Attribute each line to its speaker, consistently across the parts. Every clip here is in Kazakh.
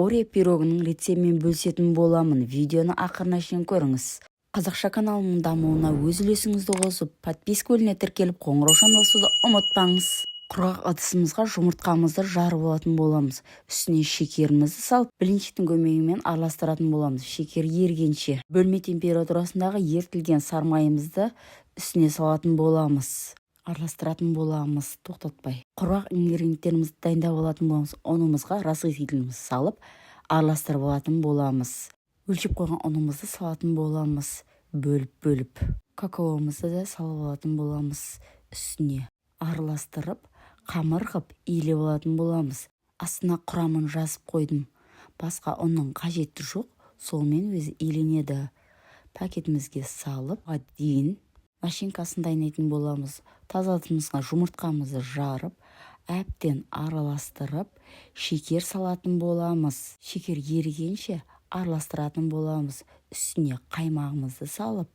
Speaker 1: Орео пирогының рецептімен бөлісетін боламын. Видеоны ақырына шейін көріңіз. Қазақша каналымның дамуына өз үлесіңізді қосып, подписка бөліміне тіркеліп, қоңыраушаны басуды ұмытпаңыз. Құрғақ ыдысымызға жұмыртқамызды жарып алатын боламыз. Үстіне шекерімізді салып, блинчиктің көмегімен араластыратын боламыз, шекер ерігенше. Бөлме температурасындағы ерітілген сармайымызды үстіне салатын боламыз, араластыратын боламыз тоқтатпай. Құрғақ ингредиенттерімізді дайындап алатын боламыз. Ұнымызға разрыхлителімізді салып, араластырып алатын боламыз. Өлшеп қойған ұнымызды салатын боламыз бөліп-бөліп. Какаомызды да салып алатын боламыз үстіне. Араластырып, қамыр қып илеп алатын боламыз. Астына құрамын жазып қойдым. Басқа ұнның қажеті жоқ, сонымен өзі иленеді. Пакетімізге салып дейін начинкасын дайындайтын боламыз. Таза ыдысымызға жұмыртқамызды жарып, әбден араластырып, шекер салатын боламыз. Шекер ерігенше араластыратын боламыз. Үстіне қаймағымызды салып,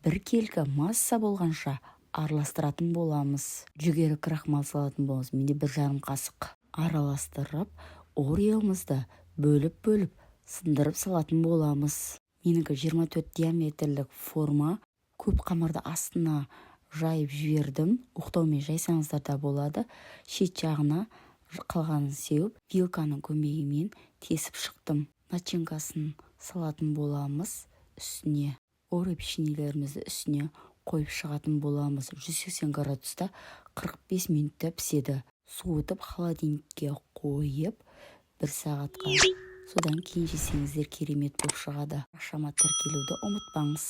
Speaker 1: біркелкі масса болғанша араластыратын боламыз. Жүгері крахмал салатын боламыз, менде 1,5 қасық. Араластырып, Ореомызды бөліп-бөліп сындырып салатын боламыз. Менікі 24 диаметрлік форма. Көп қамырды астына жайып жібердім. Оқтаумен жайсаңыздар да болады. Шет жағына қалғанын сеуіп, вилканың көмегімен тесіп шықтым. Начинкасын салатын боламыз үстіне. Орео печеньелерімізді үстіне қойып шығатын боламыз. 180 градуста 45 минутта піседі. Суытып, холодильникке қойып бір сағатқа, содан кейін жесеңіздер, керемет болып шығады. Парақшама тіркелуді ұмытпаңыз.